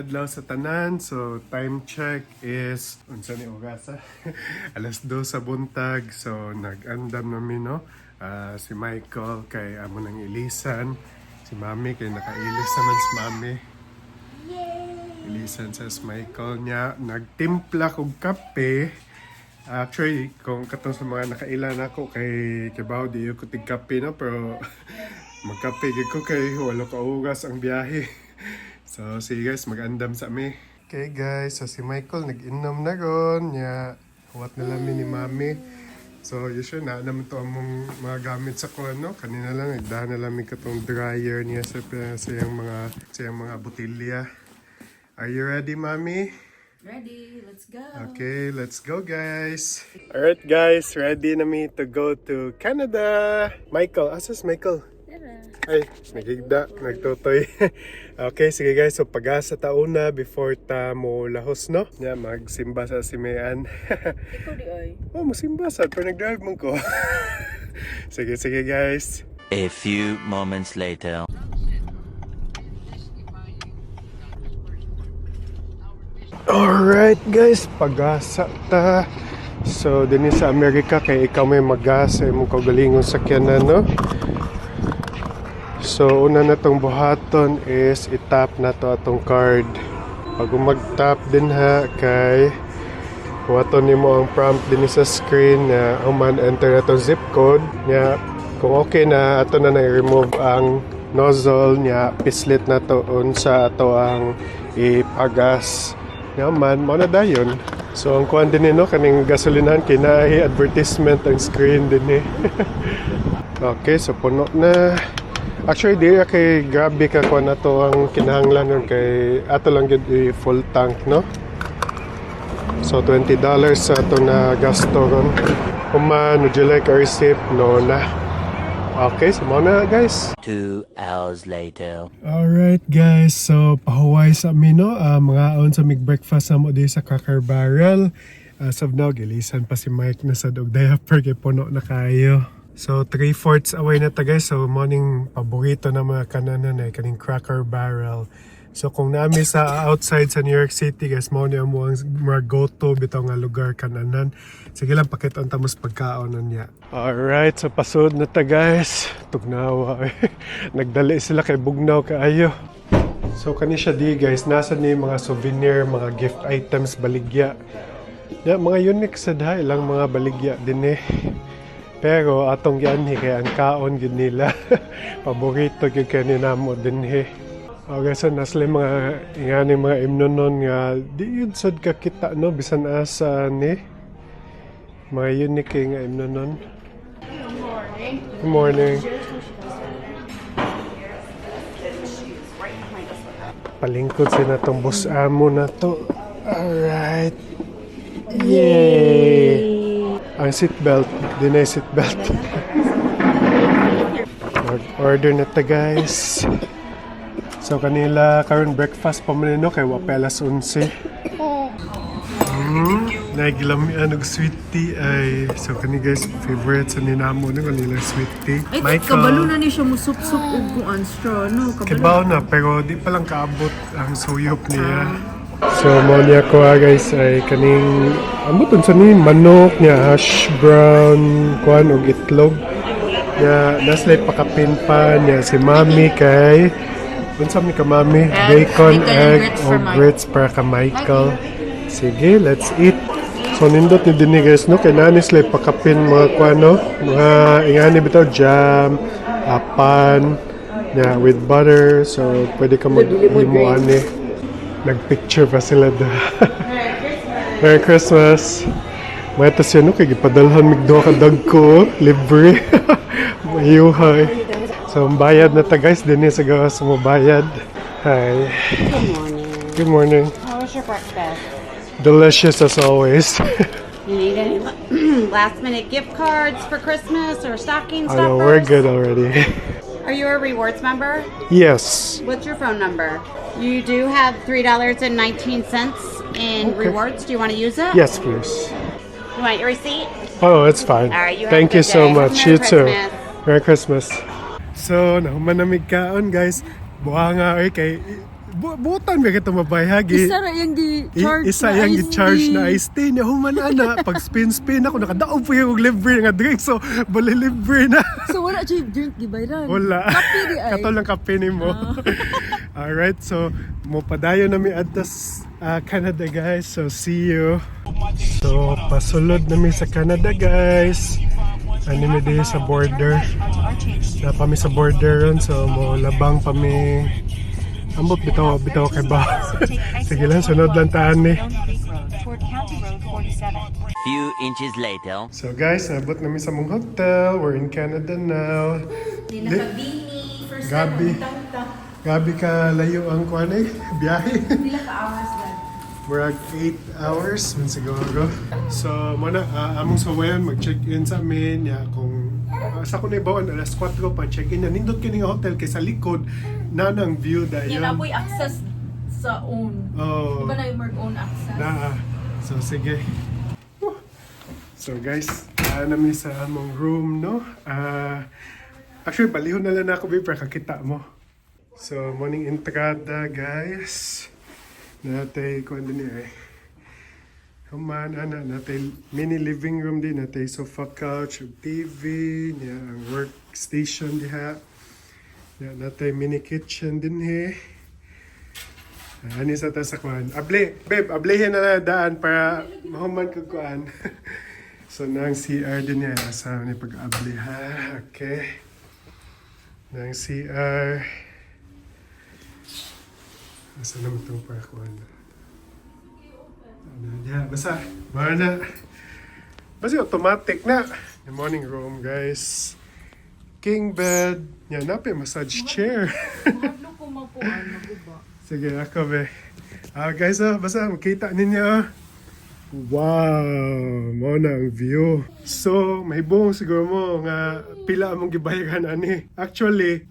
Adlaw sa tanan. So time check is unsa ni oras, ah? 2:00 sa buntag. So nag-andam na mi, no. Ah, si Michael kay amo nang ilisan. Si Mami kay nakailis naman si Mami. Ilisan sa si Michael niya. Nagtimpla kog kape. Actually, kung katong sa mga nakaila nako kay kibaw di ko tig kape, no, pero magkape gid ko kay walo ka oras ang biyahe. So sige guys, mag-andam sa mi. Okay guys, so si Michael nag-inom na ron nya. Huwat na lang mi ni Mami. So usually na naman to among mga gamit sa kuan, no. Kanina lang nagdahan na lang mi katong dryer niya sa iyang mga botilya. Are you ready, Mami? Ready, let's go. Okay, let's go, guys. Alright guys, ready na mi to go to Canada. Michael, asas Michael? Ay, nagigda, nagtutoy. Okay, sige guys, so pag-asa ta una before ta mo lahos, no? Nya, magsimba sa simean. Ikaw di ay. Oh, masimba sa, pero nag-drive man ko. Sige, sige guys. A few moments later. Alright guys, pag-asa ta. So, dinhi sa Amerika, kay ikaw may mag-asa imong kaugalingong sakyanan, no? So, una na tong buhaton is itap na to atong card. Pag mag-tap din ha, kay buhaton nimo ang prompt din sa screen na human enter na tong zip code niya. Kung okay na, ato na na-remove ang nozzle niya, pislit na to unsa ato ang ipagas niya man mo na dayon. So ang kuan din no kaning gasolinahan kay naay advertisement ang screen din eh. Okay, so puno na. Actually, di kay grabe ka kuan na to ang kinahanglan nun kay ato lang gyud i full tank, no. So $20 sa ato na gasto ron. Human, would you like a receipt? No na. Okay, so mao na guys. 2 hours later. Alright guys, so pahuway sa amin, no? Mga on sa mig breakfast sa mo di sa Cracker Barrel. As of now, gilisan pa si Mike na sa dog diaper kay puno na kayo. So 3/4 away na ta guys. So morning paborito na mga kananan ay kaning Cracker Barrel. So kung nami sa outside sa New York City guys, mao ni amo ang mga go-to bitaw nga lugar kananan. Sige lang, pakit-on ta mos pagkaon niya. Alright, so pasod na ta guys. Tugnawa eh. Nagdali sila kay bugnaw kaayo. So kani siya di guys, nasa ni mga souvenir, mga gift items baligya. Ya, mga unique sa dha ilang mga baligya din eh. Pero atong gianhi kay ang kaon gid nila. Paborito gyud kay ni namo dinhi. Okay, so nasla mga ingani mga imnonon nga di yun sad kakita, no, bisan asa ni. Mga unique kay nga imnonon. Good morning. Palingkod sila tong bus amo na to. Alright. Yay! Ang seatbelt. Di na yung seatbelt. Order na ta guys. So kanila karon breakfast pa man no kay wa pa alas 11. Naglamian og sweet tea ay. So kani guys, favorite sa ninamo no kanila sweet tea. Ay, kabalo na ni siya mo sup-sup og kuan straw, no? Kabalo. Kibaw na pero di pa lang kaabot ang suyop niya. So mo niya ko ah, guys, ay kaning ambot unsa ni manok niya, hash brown kuan og itlog. Nya naslay pakapin pa niya si Mami kay unsa mi ka, Mami? Egg, Bacon, bacon and egg grits o for Michael. Grits para ka Michael. Sige, let's eat. So nindot ni dinhi guys no kay nani sila pakapin mga kuan no, mga ingani bitaw jam, apan, yeah, with butter. So pwede ka maghimo ani. Nagpicture pa sila da. Merry Christmas. May tas yun, no, kay gipadalhan mig duha ka dagko, libre. Mayuhay. So, ang bayad na ta guys, dinhi sa gawas mo bayad. Hi. Good morning. Good morning. How was your breakfast? Delicious as always. You need any last minute gift cards for Christmas or stocking I know, we're stuffers? good already. Are you a rewards member? Yes. What's your phone number? You do have $3.19 in rewards. Do you want to use it? Yes, please. You want your receipt? Oh, it's fine. All right, you have Thank a you good so day. much. Merry You too. Christmas. Merry Christmas. So, nahuman na mig kaon guys. Buha nga oy kay Butan ba kita mabayhagi? Isa ra yung gi-charge Isa na yang iced gi-charge tea. na iced tea niya. Human ana, pag spin-spin ako, nakadaog po yung libre nga drink. So, bali libre na. So wala siya yung drink gibayran. Wala. Kape di ay. Kato lang kape nimo. Alright, so mopadayon na mi adto Canada, guys. So see you. So pasulod na mi sa Canada, guys. Ano mi diri sa border. Na pa mi sa border ron, so mo labang pa mi. Ambot bitaw bitaw kay ba. Sige lang, sunod lang taan ni. Toward County Road 47. Few inches later. So guys, nabot na mi sa mong hotel. We're in Canada now. Di nakabini. First Gabi. time tangta. Grabe ka layo ang kuan eh, biyahe. Pila ka hours lang. Murag 8 hours man siguro. So, muna, among sawayan, mag-check-in sa amin. Ya, kung sa ko naibawan, alas 4 pa check-in na. Nindot kini nga hotel kay sa likod, na nang view dayon. Yan apoy access sa own. Oh, Di ba na yung own access? naa. So, sige. Whew. So, guys, nami sa among room, no? Actually, balihon na lang na ako, babe, para kakita mo. So, morning entrada, guys. Natay, kuan din eh. Human, ana, natay mini living room din, natay sofa couch, ug TV, niya ang workstation diha. Niya, natay mini kitchen din he. Ani sa ta sa kuan. Able, babe, ablehin na lang daan para mahuman kog kuan. So nang CR din niya asa ni pag-able ha. Okay. Nang CR. Asa naman itong para kuan. Ano niya? Basta, mara na. Basta automatic na. The morning room, guys. King bed. Yan, nape, massage chair. Mahadlok ko mapuan, maguba. Sige, ako be. Guys, oh, basta makita ninyo. Oh. Wow, mao na ang view. So, mahibong siguro mo nga pila among gibayaran ani. Actually,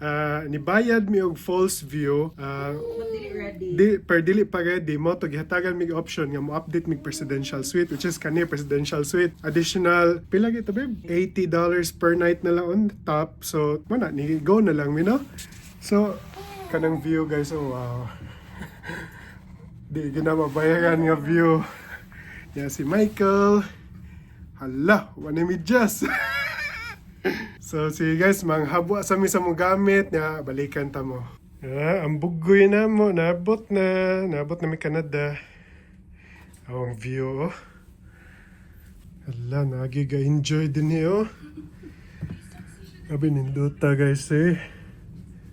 nibayad mi og false view. But dili ready. Di per dili pa ready mo to gihatagan mig option nga mo update mig presidential suite, which is kani presidential suite, additional pila gito, babe, $80 per night na lang on top. So mo na ni go na lang mi, no? So kanang view, guys, oh wow, di ginamabayaran nga view. Yeah, si Michael, hala, wala mi just. So sige guys, manghabwa sa mi sa mong gamit nga balikan ta mo. Ah, ang bugoy na mo, naabot na. Naabot na mi Canada. Ang view, oh. Hala, nagiga-enjoy din niyo. Grabe nindota, guys, eh.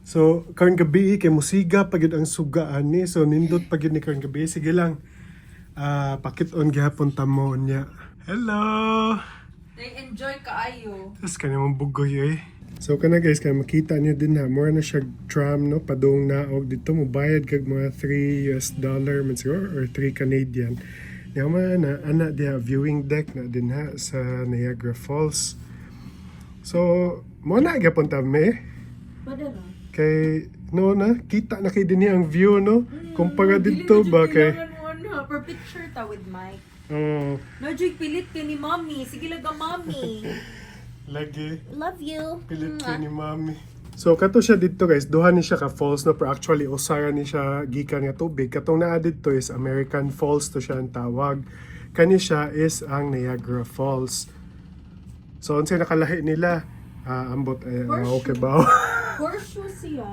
So, karon gabi kay musiga pagid ang sugaan ni. So, nindot pagid ni karon gabi. Sige lang. Pakit-on gihapon ta mo niya. Hello! They enjoy kaayo. Tapos kanya mong bugoy eh. So kana guys, kaya makita niyo din ha, more na siya tram no, padung naog dito mo bayad kag mga 3 US dollar man siguro or 3 Canadian. Niya man na ana diha viewing deck na din ha sa Niagara Falls. So mo na gyapon ta me Badala. kay no na kita na kay dinhi ang view no kumpara dito ba kay Kailangan mo na. Per picture ta with Mike. Oh, No, Joy, pilit ka ni Mommy. Sige lang ka, Mommy. Lagi. Love you. Pilit ko ni Mami. So kato siya dito guys, duha ni siya ka falls no, pero actually usara ni siya gikan nga tubig. Katong naa didto is American Falls to siya ang tawag. Kani siya is ang Niagara Falls. So unsay nakalahi nila? Ambot ay okay ba? Horseshoe siya.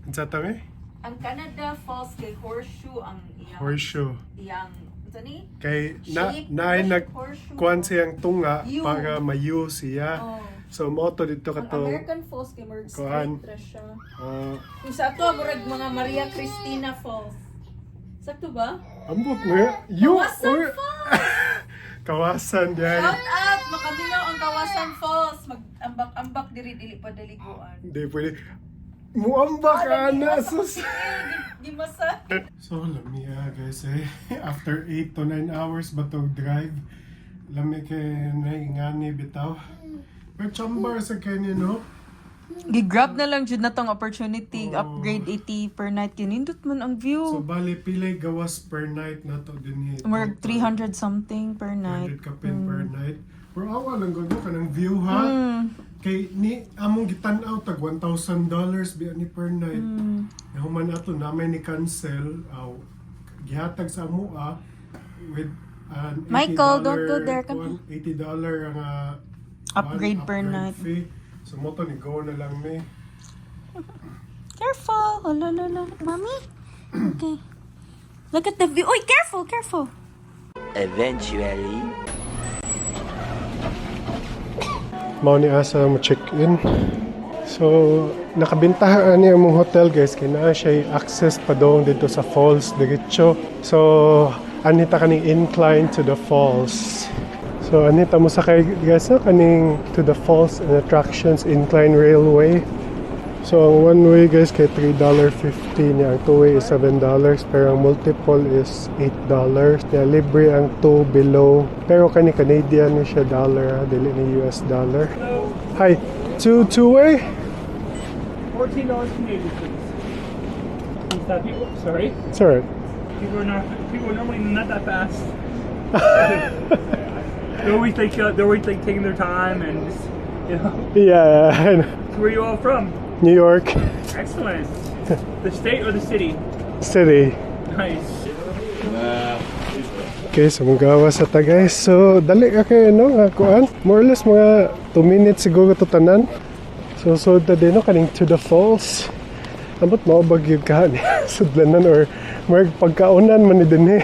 Unsa ta mi? Ang Canada Falls kay horseshoe ang iyang Horseshoe. iyang unsa ni? Kay na Shape, naay nag horseshoe. kuan siyang tunga U. para mayu siya. Oh. So mo to dito Ang katong American Falls kay murag Kuan. straight ra siya. ah, Kung sa ato murag mga Maria Cristina Falls. Sakto ba? Ambot nga. You Kawasan Falls! Kawasan diay. Shout out! Makaminaw ang Kawasan Falls. Mag-ambak-ambak diri dili pa daliguan. Hindi pwede. Muamba ka na, sus! Di masa. So, lami ah, guys eh. After 8 to 9 hours ba to drive? Lami kay naingani bitaw. May chamber sa kanya, no? Gigrab na lang jud na tong opportunity Oo. Upgrade 80 per night kinindot man ang So, view. bali, pilay gawas per night na to din eh. Murag 300 something per night. 300 kapin per night. Pero awa lang gano'n ka ng view, ha? Kay ni among gitan-aw tag $1,000 biya ni per night. Nahuman ato na may ni cancel aw gihatag sa amoa with an $80. Michael, don't go there. Come $80 ang Upgrade one per night. fee. So mo to ni go na lang mi. Careful. Oh, no, no, no. Mommy? Okay. Look at the view. Oy, careful, careful. Eventually. Mao ni asa mo check-in. So, nakabintahan ani among hotel, guys, kay naa siya access padong dito sa falls diretso. So, anita kaning incline to the falls. So, anita mo sakay, guys, no? Kaning to the falls and attractions incline railway. So, ang one way, guys, kay $3.50 niya. Ang two way is $7, pero ang multiple is $8. Niya, libre ang two below. Pero kani Canadian ni siya dollar, ha? Dili ni US dollar. Hi, two way? $14 Canadian, please. Is that people? Sorry, It's alright. people are not. People are normally not that fast. They're always like taking their time and just, you know. Yeah, I know. So where are you all from? New York Excellent. The state or the city? City. Nice. Okay, so magawa sa ta, guys. So, dali ka kayo, no? Nga kuan. More or less, mga 2 minutes siguro to tanan. So, ta din, no? Kaning to the falls. Ambot mao bagyog ka ni sudlanan or more pagkaunan man ni dinhi.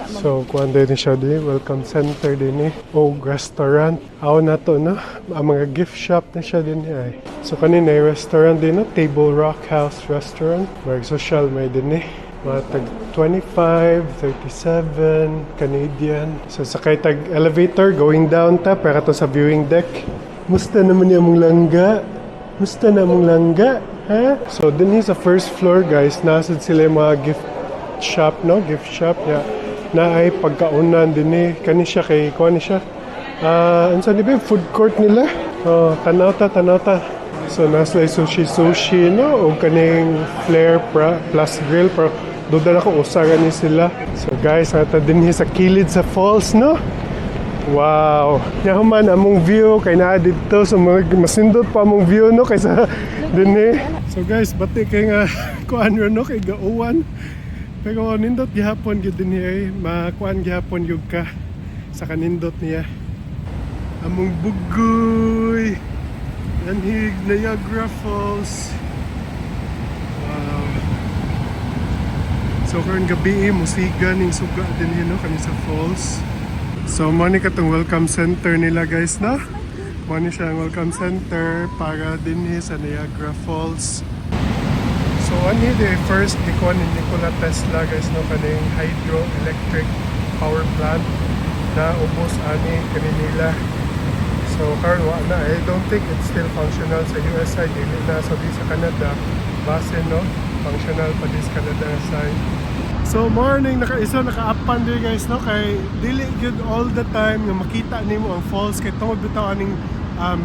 So, kuan din ni siya di, welcome center din ni o restaurant. Aw na to, no? Ang mga gift shop na siya din ay. So, kanina ay restaurant din, no? Table Rock House Restaurant. Mag social may din eh. Mga tag 25, 37 Canadian. So, sakay tag elevator going down ta para to sa viewing deck. Musta naman niya mong langga? Musta na mong langga? Ha? So, din sa first floor, guys, nasa sila yung mga gift shop, no? Gift shop niya. Na ay pagkaunan din eh. Kani siya kay, kuha ni siya. Ah, ano sa ba? Food court nila? Oh, tanaw ta, tanaw ta. So, nasa yung sushi sushi, no? O kaning flair pra, plus grill. Pero duda na ko, usaran ni sila. So, guys, nata din sa kilid sa falls, no? Wow. Yaman among view kay naa didto so masindot pa among view, no, kaysa dinhi. So guys, bati kay nga kuan ro, no, kay gauwan. Pero nindot gihapon gyud dinhi ay makuan gihapon gyud ka sa kanindot niya. Among bugoy. Anhig Niagara Falls. Wow. So karon gabi eh, musiga ning suga dinhi, no, kani sa falls. So mo ni katong welcome center nila, guys, no? Mo ni siya ang welcome center para dinhi sa Niagara Falls. So ani the first gikuan ni Nikola Tesla, guys, no, kaning hydroelectric power plant na ubos ani kani nila. So karon wa na, I don't think it's still functional sa US side, dili na. So di sa Canada base, no, functional pa di sa Canada side. So morning naka isa nakaapan din, guys, no, kay dili gyud all the time nga makita nimo ang falls kay tungod bitaw aning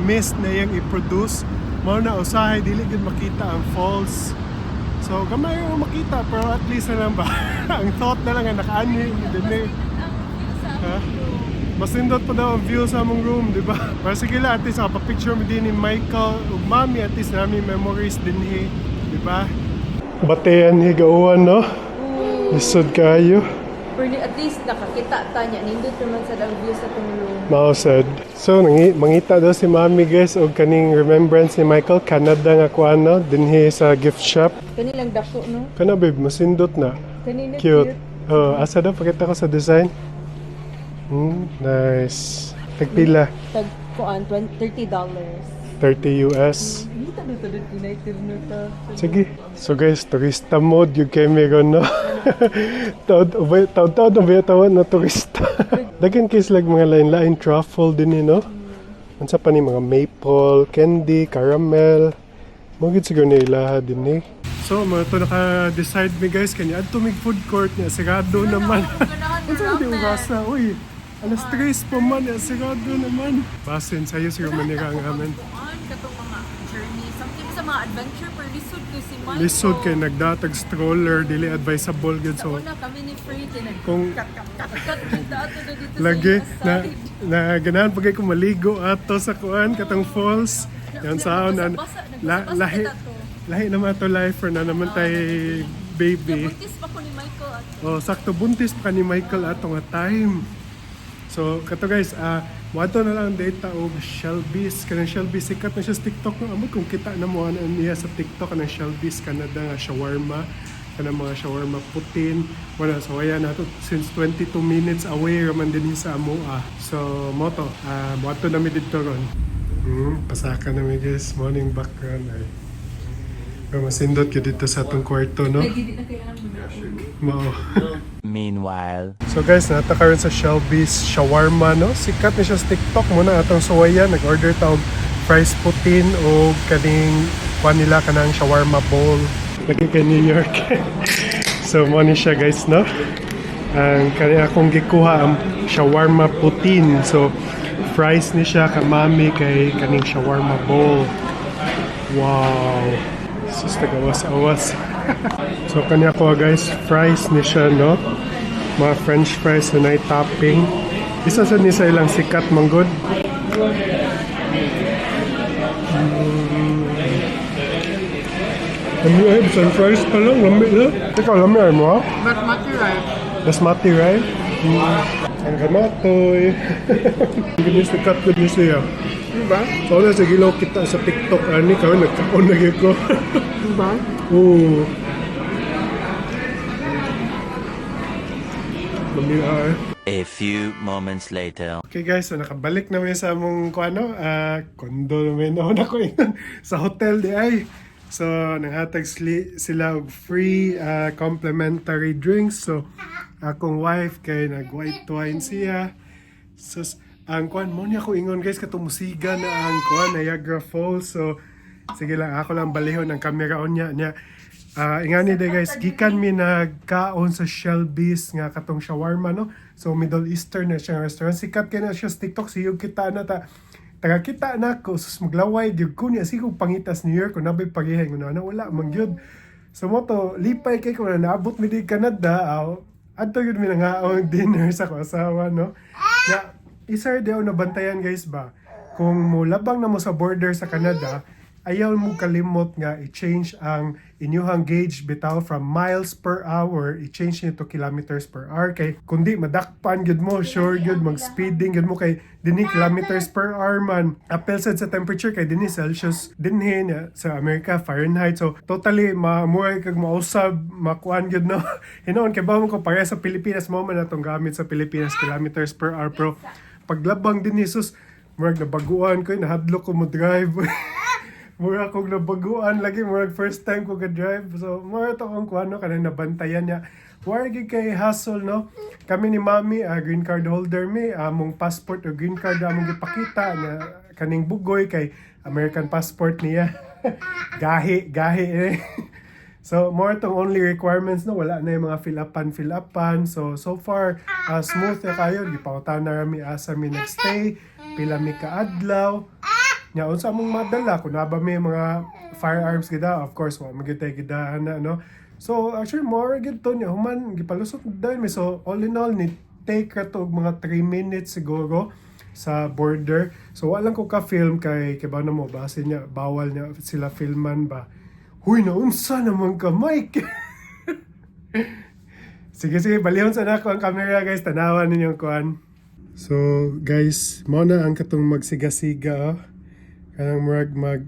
mist na iyang i-produce mao na usahay dili gyud makita ang falls. So gamay ang makita pero at least na lang ba ang thought na lang nga nakaani dinhi. Ha? Mas nindot pa daw ang view sa among room, di ba? Pero sige lang, at least nakapapicture mo din ni Michael ug Mami, at least nami memories din di ba? Batean higauan, no? Lisod kayo. Pero at least nakakita ta niya. Nindot naman sa ang view sa tong room. Mao sad. So, mangita daw si Mami, guys, og kaning remembrance ni Michael, Canada nga kuan, no? Dinhi sa gift shop. Kani lang dako, no? Kana babe, masindot na. Kanina. Cute. Oh, asa daw pakita ko sa design. Nice. Tagpila? Tag kuan $30. 30 US. Hindi ta dito dito United no ta. Sige. So guys, turista mode yung kay meron, no? Taod, taod, taod, na tawad na turista. Daghan kay sila mga lain-lain truffle din eh, no? Unsa pa ni mga maple, candy, caramel. Mo gid siguro na ilaha din eh. So, mga to naka-decide mi, guys, kanya adto mig food court niya, sigado naman. Unsa di orasa, uy? Alas 3 pa man, ya, sigado naman. Basin, sayo siguro manira ang amin. Kuan katong mga journey. Something sa mga adventure pero lisod kay si Michael. Lisod kay nagdatag stroller, dili advisable gyud Sa so una kami ni Free kay nag kung kat kat kat kita ato na dito lagi sa na side. na ganahan pag ko maligo ato sa kuan katong falls yan sa na, Nagbasa-basa la, lahi kita to. lahi naman ato life for na naman tay baby. Buntis pa ko ni Michael ato. Oh, sakto buntis pa ni Michael ato nga time. So kato guys, moadto na lang data og Shelby's. Kanang Shelby's, sikat na siya sa TikTok, no. Amot kung kita na mo ano niya sa TikTok, kanang Shelby's Canada nga shawarma, kanang mga shawarma poutine. Wala, so ayan nato since 22 minutes away raman din sa amoa. So moto, moadto na mi didto ron. Pasaka na mi guys, morning background ay. Pero masindot gyud dito sa atong kwarto, no. Lagi di na kailangan mo na. Mao. Meanwhile. So guys, nata karon sa Shelby's Shawarma, no? Sikat ni siya sa TikTok muna atong suwayan. Nag-order ta og fries poutine o kaning kuan nila, kanang shawarma bowl. Lagi kay New York. So mo ni siya guys, no? Ang kani akong gikuha ang shawarma poutine. So fries ni siya kamami kay kaning shawarma bowl. Wow. Sus, tagawas-awas. So kanya ko guys, fries ni siya, no? Mga french fries na may topping. Isa sa ni sa ilang sikat manggod. Lami ay, bisan fries pa lang, lami na. Ikaw, lami ay mo ha? Basmati rice. Basmati rice? Ang kamatoy. Goodness, sikat gud ni siya. Diba? So, na sa gilaw kita sa TikTok, ani, karon nagkaon na gyud ko. Diba? Oo. Lami ay. A few moments later. Okay guys, so nakabalik na mi sa among kuano, kondo na mi na ko ingon sa hotel di ay. So nanghatag sila og free complimentary drinks. So akong wife kay nag white wine siya. So ang kuan mo niya ko ingon guys, katong musiga na ang kuan Niagara Falls. So sige lang, ako lang balihon ang camera unya niya. Ingani day guys, gikan mi nagkaon sa Shelby's nga katong shawarma, no. So Middle Eastern na siya restaurant. Sikat kay na siya sa TikTok, siyog kita na ta. Taga kita na ko sus, maglaway gyud ko niya sige pangitas New York kung nabay pagihay nguna na wala man gyud. So mo to lipay kay ko na naabot mi di Canada, aw adto gyud mi nangaon dinner sa ko asawa, no. Ya, isa di ako nabantayan guys ba. Kung molabang na mo sa border sa Canada, ayaw mo kalimot nga i-change ang inyuhang gauge bitaw from miles per hour, i-change nito kilometers per hour kay kundi madakpan gyud mo, sure gyud mag-speeding gyud mo kay dinhi kilometers per hour man. Apel sad sa temperature kay dinhi Celsius dinhi niya sa Amerika Fahrenheit. So totally mamuhay kag mausab, makuan gyud, no. Hinuon kay ba mo ko pareha sa Pilipinas mo man atong gamit sa Pilipinas kilometers per hour, pero paglabang din ni sus, murag nabaguan ko, nahadlok ko mo drive. Mura akong nabaguan lagi, murag first time ko ga-drive. So, mura to akong kuano, kanang nabantayan niya. Wala gyud kay hassle, no? Kami ni Mami, green card holder mi, among passport o green card among gipakita na kaning bugoy kay American passport niya. Gahi, gahi eh. So, more tong only requirements, no, wala na yung mga fill upan, fill upan. So, so far, smooth na kayo. Gipangutana rami asa mi nagstay, pila mi kaadlaw. Nya unsa among madala kung naa ba may mga firearms gida, of course wa man gyud tay gida ana, no. So actually more gyud to nya human gipalusot dayon mi. So all in all ni take ra to og mga 3 minutes siguro sa border. So wala lang ko ka-film kay ba na mo base niya bawal niya sila filman ba. Huy, naunsa naman ka, Mike. Sige, sige, balihon sa nako ang camera, guys. Tanawan ninyo ang kuan. So, guys, mao na ang katong magsiga-siga, oh. Kanang murag mag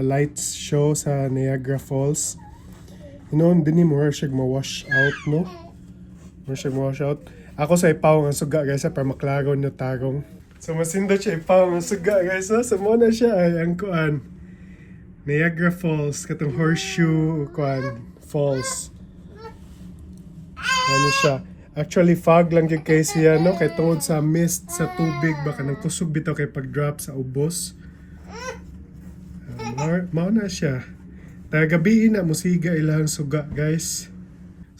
lights show sa Niagara Falls. Hinuon dinhi murag siya ma-wash out, no? Murag siya ma-wash out. Ako sa ipaw ang suga, guys, para maklaro na tarong. So, masindot siya ipaw ang suga, guys. Oh. So, mao na siya ay ang kuan. Niagara Falls, katong horseshoe kuan falls. Ano siya? Actually, fog lang gyud kay siya, no? Kay tungod sa mist sa tubig, baka nang kusog bitaw kay pag-drop sa ubos. Mao na siya. Taga gabi na musiga ilang suga, guys.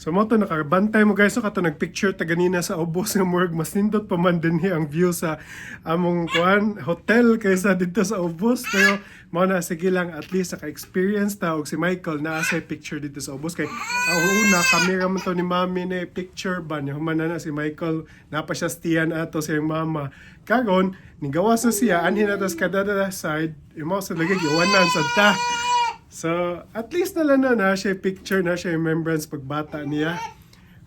So mao to, nakabantay mo, guys, so kato nagpicture ta ganina sa ubos nga murag mas nindot pa man dinhi ang view sa among kuan hotel kaysa dito sa ubos, pero mao na, sige lang, at least naka-experience ta og si Michael naa sa picture dito sa ubos, kay ang una kamera man to ni mami na picture ba niya, human na na si Michael naa pa siya sa tiyan ato sa iyang mama. Karon nigawas na siya anhi na tas kada side imo sa lagi giwanan sad ta. So, at least na lang na na siya picture na siya remembrance pagbata niya.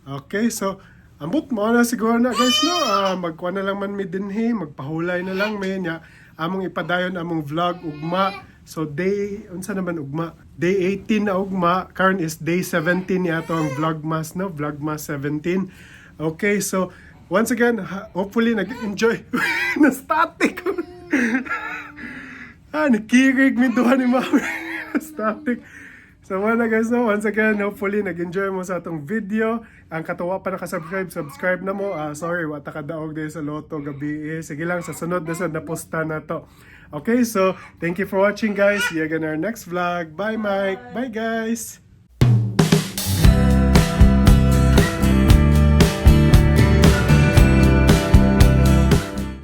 Okay, so, ambot mo na siguro na, guys, no? Magkuha na lang man mi dinhi, magpahulay na lang mi niya. Among ipadayon among vlog ugma. So, day, unsa naman ugma? Day 18 na ugma. Karon is day 17 niya ato ang vlogmas, no? Vlogmas 17. Okay, so, once again, hopefully nag-enjoy. Na static. Nakirig mi duha ni mami. Static. So wala, guys, no? Once again, hopefully nag-enjoy mo sa atong video. Ang katuwa pa nakasubscribe, subscribe na mo. Sorry, wa ta kadaog diri sa lotto gabi. Eh. Sige lang, sa sunod na sa naposta na to. Okay, so thank you for watching, guys. See you again in our next vlog. Bye, Mike. Bye, guys.